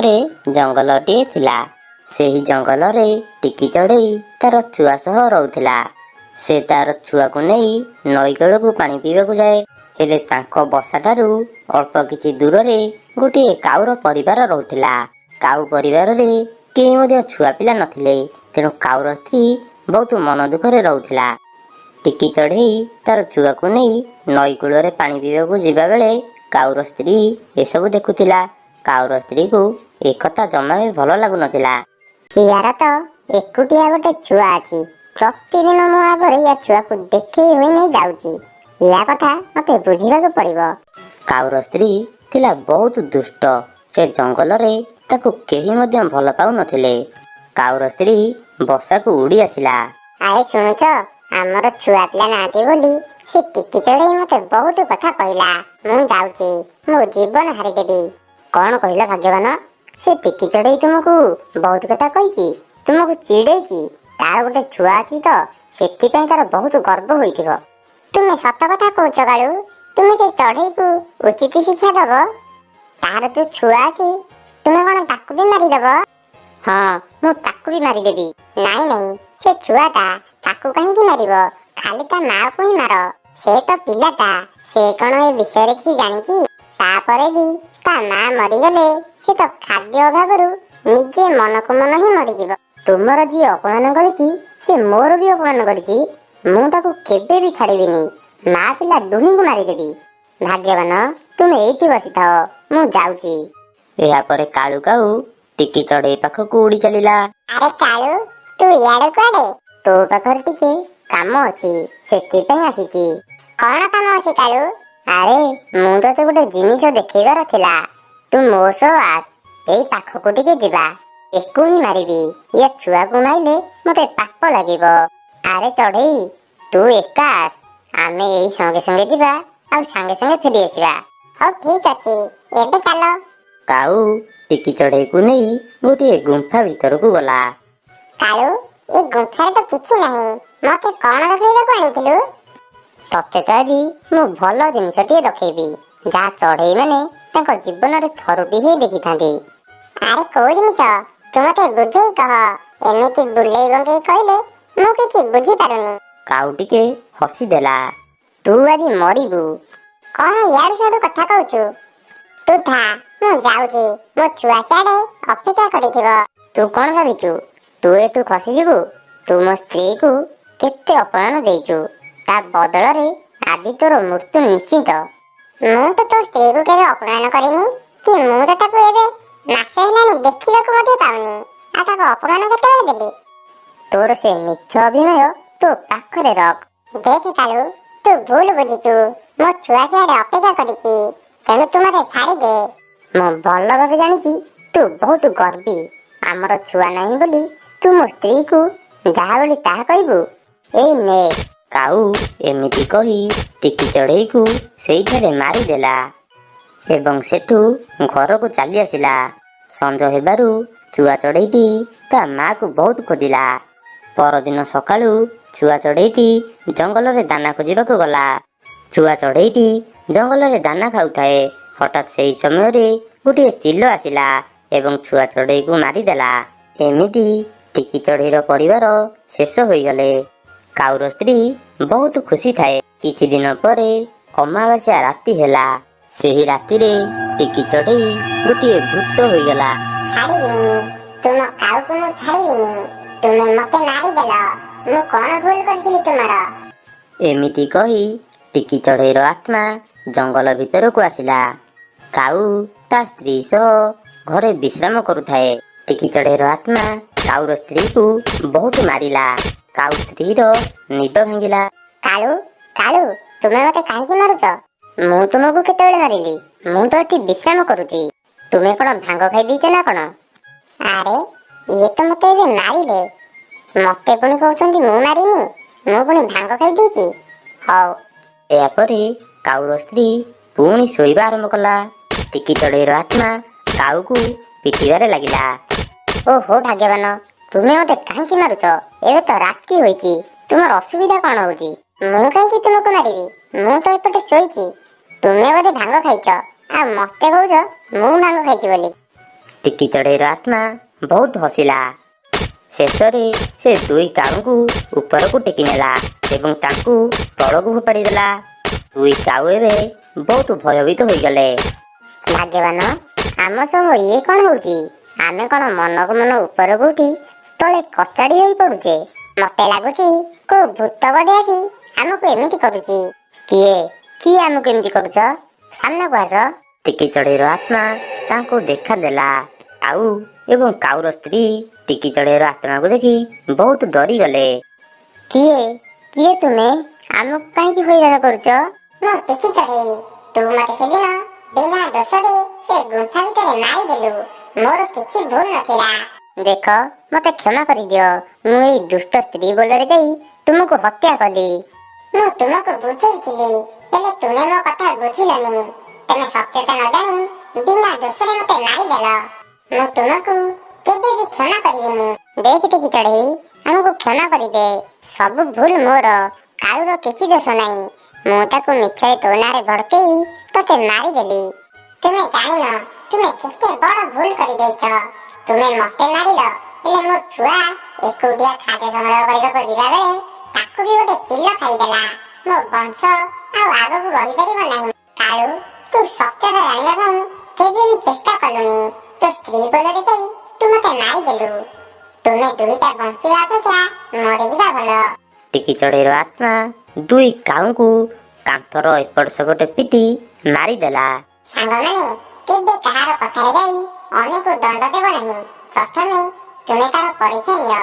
ପାଖରେ ଜଙ୍ଗଲଟିଏ ଥିଲା। ସେହି ଜଙ୍ଗଲରେ ଟିକି ଚଢ଼େଇ ତାର ଛୁଆ ସହ ରହୁଥିଲା। ସେ ତାର ଛୁଆକୁ ନେଇ ନଈ କୂଳକୁ ପାଣି ପିଇବାକୁ ଯାଏ। ହେଲେ ତାଙ୍କ ବସାଠାରୁ ଅଳ୍ପ କିଛି ଦୂରରେ ଗୋଟିଏ କାଉର ପରିବାର ରହୁଥିଲା। କାଉ ପରିବାରରେ କେହି ମଧ୍ୟ ଛୁଆ ପିଲା ନଥିଲେ, ତେଣୁ କାଉର ସ୍ତ୍ରୀ ବହୁତ ମନ ଦୁଃଖରେ ରହୁଥିଲା। ଟିକି ଚଢ଼େଇ ତାର ଛୁଆକୁ ନେଇ ନଈ କୂଳରେ ପାଣି ପିଇବାକୁ ଯିବା ବେଳେ କାଉର ସ୍ତ୍ରୀ ଏସବୁ ଦେଖୁଥିଲା। କାଉର ସ୍ତ୍ରୀକୁ ଏକଥା ଜମା ବି ଭଲ ଲାଗୁନଥିଲା। ୟାର ତ ଏକୁଟିଆ ଗୋଟେ ଛୁଆ ଅଛି। ପ୍ରତିଦିନ ମୋ ଆଗରେ ୟା ଛୁଆକୁ ଦେଖେଇ ହୋଇ ନେଇ ଯାଉଛି। ୟା କଥା ମତେ ବୁଝିବାକୁ ପଡିବ। କାଉର ସ୍ତ୍ରୀ ଥିଲା ବହୁତ ଦୁଷ୍ଟ। ସେ ଜଙ୍ଗଲରେ ତାକୁ କେହି ମଧ୍ୟ ଭଲ ପାଉନଥିଲେ। କାଉର ସ୍ତ୍ରୀ ବସାକୁ ଉଡ଼ି ଆସିଲା। ଆରେ ଶୁଣୁଛ, ଆମର ଛୁଆ ପିଲା ନାହାନ୍ତି ବୋଲି ସେ ଟିକି ଚଢ଼େଇ ମତେ ବହୁତ କଥା କହିଲା। ମୁଁ ଯାଉଛି, ମୋ ଜୀବନ ହାରିଦେବି। କଣ କହିଲା ଭାଗ୍ୟବାନ? ସେ ଟିକି ଚଢ଼େଇ ତୁମକୁ ବହୁତ କଥା କହିଛି, ତୁମକୁ ଚିଡ଼େଇଛି। ତାର ଗୋଟେ ଛୁଆ ଅଛି ତ, ସେଥିପାଇଁ ତାର ବହୁତ ଗର୍ବ ହୋଇଥିବ। ତୁମେ ସତ କଥା କହୁଛ କାଳୁ? ତୁମେ ସେ ଚଢ଼େଇକୁ ଉଚିତ ଶିକ୍ଷା ଦବ। ତାର ଯୋଉ ଛୁଆ ଅଛି, ତୁମେ କଣ ତାକୁ ବି ମାରିଦବ? ହଁ, ମୁଁ ତାକୁ ବି ମାରିଦେବି। ନାଇଁ ନାଇଁ, ସେ ଛୁଆଟା, ତାକୁ କାହିଁକି ମାରିବ? ଖାଲି ତା ମାଆକୁ ହିଁ ମାର। ସେ ତ ପିଲାଟା, ସେ କଣ ଏ ବିଷୟରେ କିଛି ଜାଣିଛି? ତାପରେ ବି ତା ମା ମରିଗଲେ ସେ ତ ଖାଦ୍ୟ ଅଭାବରୁ ନିଜେ ମନକୁ ମନ ହିଁ ମରିଯିବ। ତୁମର ଯିଏ ଅପମାନ କରିଛି, ସେ ମୋର ବି ଅପମାନ କରିଛି। ମୁଁ ତାକୁ କେବେ ବି ଛାଡ଼ିବିନି। ମା ପିଲା ଦୁହିଁଙ୍କୁ ମାରିଦେବି। ଭାଗ୍ୟବାନ, ତୁମେ ଏଇଠି ବସିଥାଅ, ମୁଁ ଯାଉଛି। ଏହାପରେ କାଳୁ କାଉ ଟିକି ଚଢ଼େଇ ପାଖକୁ ଉଡ଼ି ଚାଲିଲା। ଆରେ କାଳୁ, ତୁ ଇଆଡେ କୁଆଡେ? ତୋ ପାଖରେ ଟିକେ କାମ ଅଛି, ସେଥିପାଇଁ ଆସିଛି। କଣ କାମ ଅଛି କାଳୁ? ଆରେ, ମୁଁ ତତେ ଗୋଟେ ଜିନିଷ ଦେଖେଇବାର ଥିଲା। ତୁ ମୋ ସହ ଆସ, ଏଇ ପାଖକୁ ଟିକେ ଯିବା। ଏକୁ ହିଁ ମାରିବି, ୟା ଛୁଆକୁ ମାରିଲେ ମତେ ପାପ ଲାଗିବ। ଆରେ ଚଢ଼େଇ, ତୁ ଏକା ଆସ। ଆମେ ଏଇ ସଙ୍ଗେ ସଙ୍ଗେ ଯିବା ଆଉ ସାଙ୍ଗେ ସାଙ୍ଗେ ଫେରି ଆସିବା। ହଉ, ଠିକ ଅଛି, ଏବେ ଚାଲ। କାଉ ଟିକି ଚଢ଼େଇକୁ ନେଇ ଗୋଟିଏ ଗୁମ୍ଫା ଭିତରକୁ ଗଲା। କାଳୁ, ଏ ଗୁମ୍ଫାରେ ତ କିଛି ନାହିଁ, ମତେ କଣ ଦେଖେଇବାକୁ ଆଣିଥିଲୁ? ତତେ ତ ଆଜି ମୁଁ ଭଲ ଜିନିଷଟିଏ ଦେଖେଇବି, ଯାହା ଚଢ଼େଇ ମାନେ ତାଙ୍କ ଜୀବନରେ ଥରୁଟି ହିଁ ଦେଖିଥାନ୍ତି। ଆରେ, କୋଉ ଜିନିଷ? ତୁ ମତେ ବୁଝେଇ କହ। ଏମିତି ବୁଲେଇ ବଙ୍କେଇ କହିଲେ ମୁଁ କିଛି ବୁଝିପାରୁନି। କାଉ ଟିକେ ହସିଦେଲା। ତୁ ଆଜି ମରିବୁ। କଣ ଇଆଡୁ ସିଆଡୁ କଥା କହୁଛୁ? ତୁ ଥା, ମୁଁ ଯାଉଛି। ମୋ ଛୁଆ ସିଆଡେ ଅପେକ୍ଷା କରିଥିବ। ତୁ କଣ ଭାବିଛୁ, ତୁ ଏଠୁ ଖସିଯିବୁ? ତୁ ମୋ ସ୍ତ୍ରୀକୁ କେତେ ଅପମାନ ଦେଇଛୁ। ତା ବଦଳରେ ଆଜି ତୋର ମୃତ୍ୟୁ ନିଶ୍ଚିତ। ମୁଁ ତ ତୋ ସ୍ତ୍ରୀକୁ କେବେ ଅପମାନ କରିନି କି ମୁଁ ତ ତାକୁ ଏବେ ମାସେ ହେଲାଣି ଦେଖିବାକୁ ମଧ୍ୟ ପାଉନି, ଆଉ ତାକୁ ଅପମାନ କେତେବେଳେ ଦେଲି? ତୋର ସେ ମିଛ ଅଭିନୟ ତୋ ପାଖରେ ରଖ। ଦେଖେ କାଳୁ, ତୁ ଭୁଲ ବୁଝିଛୁ। ମୋ ଛୁଆ ସିଆଡେ ଅପେକ୍ଷା କରିଛି, ତେଣୁ ତୁ ମତେ ଛାଡ଼ିଦେ। ମୁଁ ଭଲ ଭାବେ ଜାଣିଛି ତୁ ବହୁତ ଗର୍ବୀ। ଆମର ଛୁଆ ନାହିଁ ବୋଲି ତୁ ମୋ ସ୍ତ୍ରୀକୁ ଯାହା ବୋଲି ତାହା କହିବୁ। ଏଇ ନେ। କାଉ ଏମିତି କହି ଟିକି ଚଢ଼େଇକୁ ସେଇଠାରେ ମାରିଦେଲା ଏବଂ ସେଠୁ ଘରକୁ ଚାଲି ଆସିଲା। ସଞ୍ଜ ହେବାରୁ ଛୁଆ ଚଢ଼େଇଟି ତା ମାଆକୁ ବହୁତ ଖୋଜିଲା। ପରଦିନ ସକାଳୁ ଛୁଆ ଚଢ଼େଇଟି ଜଙ୍ଗଲରେ ଦାନା ଖୋଜିବାକୁ ଗଲା। ଛୁଆ ଚଢ଼େଇଟି ଜଙ୍ଗଲରେ ଦାନା ଖାଉଥାଏ। ହଠାତ୍ ସେହି ସମୟରେ ଗୋଟିଏ ଚିଲ ଆସିଲା ଏବଂ ଛୁଆ ଚଢ଼େଇକୁ ମାରିଦେଲା। ଏମିତି ଟିକି ଚଢ଼େଇର ପରିବାର ଶେଷ ହୋଇଗଲେ। କାଉର ସ୍ତ୍ରୀ ବହୁତ ଖୁସି ଥାଏ। କିଛି ଦିନ ପରେ ଅମାବାସ୍ୟା ରାତି ହେଲା। ସେହି ରାତିରେ ଟିକି ଚଢ଼େଇ ଗୋଟିଏ ଭୂତ ହୋଇଗଲା। ଛାଡ଼ିବିନି, ତୁମ କାଉକୁ ମୁଁ ଛାଡ଼ିବିନି। ତୁମେ ମତେ ମାରିଦେଲ, ମୁଁ କଣ ଭୁଲ କରିଥିଲି ତୁମର? ଏମିତି କହି ଟିକି ଚଢ଼େଇର ଆତ୍ମା ଜଙ୍ଗଲ ଭିତରକୁ ଆସିଲା। କାଉ ତା ସ୍ତ୍ରୀ ସହ ଘରେ ବିଶ୍ରାମ କରୁଥାଏ। ଟିକି ଚଢ଼େଇର ଆତ୍ମା କାଉର ସ୍ତ୍ରୀକୁ ବହୁତ ମାରିଲା। କାଉ ସ୍ତ୍ରୀର ନିଦ ଭାଙ୍ଗିଲା। କାଳୁ, କାଳୁ, ତୁମେ ମତେ କାହିଁକି ମାରୁଛ? ମୁଁ ତୁମକୁ କେତେବେଳେ ମାରିଲି? ମୁଁ ତ ଏଠି ବିଶ୍ରାମ କରୁଛି। ତୁମେ କଣ ଭାଙ୍ଗ ଖାଇ ଦେଇଛ ନା କଣ? ଆରେ, ଇଏ ତ ମତେ ଏବେ ମାରିଲେ, ମତେ ପୁଣି କହୁଛନ୍ତି ମୁଁ ମାରିନି, ମୁଁ ପୁଣି ଭାଙ୍ଗ ଖାଇ ଦେଇଛି। ହଉ। ଏହାପରେ କାଉର ସ୍ତ୍ରୀ ପୁଣି ଶୋଇବା ଆରମ୍ଭ କଲା। ଟିକି ଚଢ଼େଇର ଆତ୍ମା କାଉକୁ ପିଟିବାରେ ଲାଗିଲା। ଓହୋ ଭାଗ୍ୟବାନ, ତୁମେ ମତେ କାହିଁକି ମାରୁଛ? ଏବେ ତ ରାତି ହୋଇଛି, ତୁମର ଅସୁବିଧା କଣ ହଉଛି? ମୁଁ କାହିଁକି ତୁମକୁ ମାରିବି? ମୁଁ ତ ଏପଟେ ଶୋଇଛି। ତୁମେ ବୋଧେ ଭାଙ୍ଗ ଖାଇଛ, ଆଉ ମତେ କହୁଛ ମୁଁ ଭାଙ୍ଗ ଖାଇଛି ବୋଲି। ଟିକି ଚଢ଼େଇର ଆତ୍ମା ବହୁତ ହସିଲା। ଶେଷରେ ସେ ଦୁଇ କାଉଙ୍କୁ ଉପରକୁ ଟେକି ନେଲା ଏବଂ ତାଙ୍କୁ ତଳକୁ ଫୋପାଡ଼ି ଦେଲା। ଦୁଇ କାଉ ଏବେ ବହୁତ ଭୟଭୀତ ହୋଇଗଲେ। ଭାଗ୍ୟବାନ, ଆମ ସହ ଇଏ କ'ଣ ହଉଛି? ଆମେ କ'ଣ ମନକୁ ମନ ଉପରକୁ ଉଠି ତଳେ କଚାଡ଼ି ହୋଇ ପଡୁଛେ? ମତେ ଲାଗୁଛି କୋଉ ଭୂତ ବୋଧେ ଆସି ଆମକୁ ଏମିତି କରୁଛି। କିଏ କିଏ ଆମକୁ ଏମିତି କରୁଛ? ସାମ୍ନାକୁ ଆସ। ଟିକି ଚଢ଼େଇର ଆତ୍ମା ତାଙ୍କୁ ଦେଖା ଦେଲା। କାଉ ଏବଂ କାଉର ସ୍ତ୍ରୀ ଟିକି ଚଢ଼େଇର ଆତ୍ମାକୁ ଦେଖି ବହୁତ ଡରିଗଲେ। କିଏ କିଏ ତୁମେ? ଆମକୁ କାହିଁକି ହଇରାଣ କରୁଛ? ମୁଁ ଟିକି ଚଢ଼େଇ। ତୁ ମତେ ସେଦିନ ବିନା ଦୋଷରେ ସେ ଗୁମ୍ଫା ଭିତରେ ମାରିଦେଲୁ। ମୋର କିଛି ଭୁଲ ନଥିଲା। ଦେଖ, ମତେ କ୍ଷମା କରିଦିଅ। ମୁଁ ଏଇ ଦୁଷ୍ଟ ସ୍ତ୍ରୀ ବୋଲରେ ଯାଇ ତୁମକୁ ହତ୍ୟା କଲି। ମୁଁ ତୁମକୁ ବୁଝେଇଥିଲି, ହେଲେ ତୁମେ ମୋ କଥା ବୁଝିଲନି। ତୁମେ ସତ୍ୟତା ନ ଜାଣି ବିନା ଦୋଷରେ ମତେ ମାରିଦେଲ। ମୁଁ ତୁମକୁ କେବେ ବି କ୍ଷମା କରିବିନି। ଦେଖ ଟିକି ଚଢ଼େଇ, ଆମକୁ କ୍ଷମା କରିଦେ। ସବୁ ଭୁଲ ମୋର, କାଳୁର କିଛି ଦୋଷ ନାହିଁ। ମୁଁ ତାକୁ ମିଛରେ ତୋ ନାଁରେ ଭଡ଼କେଇ ତୋତେ ମାରିଦେଲି। ତୁମେ ଜାଣିନ ତୁମେ କେତେ ବଡ ଭୁଲ କରିଦେଇଛ। ତୁମେ ମତେ ମାରିଲ, ହେଲେ ମୋ ଛୁଆ ଏକୁଟିଆ ଖାଦ୍ୟ ସଂଗ୍ରହ କରିବାକୁ ଯିବା ବେଳେ ତାକୁ ବି ଗୋଟେ ଚିଲ ଖାଇଦେଲା। ମୋ ବଂଶ ଆଉ ଆଗକୁ ବଢିପାରିବ ନାହିଁ। କାଳୁ, ତୁ ସତ୍ୟତା ଜାଣିବା ପାଇଁ କେବେ ବି ଚେଷ୍ଟା କଲୁନି। ତୋ ସ୍ତ୍ରୀ ବୋଲରେ ଯାଇ ତୁ ମତେ ମାରିଦେଲୁ। ତୁମେ ଦୁଇଟା ବଞ୍ଚିବା ଅପେକ୍ଷା ମରିଯିବା ଭଲ। ଟିକି ଚଢ଼େଇର ଆତ୍ମା ଦୁଇ କାଉଙ୍କୁ କାନ୍ଥର ଏପଟ ସେପଟ ପିଟି ମାରିଦେଲା। ସାଙ୍ଗମାନେ, କେବେ କାହାର କଥାରେ ଯାଇ ଅନ୍ୟକୁ ଦଣ୍ଡ ଦେବ ନାହିଁ। ପ୍ରଥମେ ତୁମେ ତାର ପରୀକ୍ଷା ନିଅ।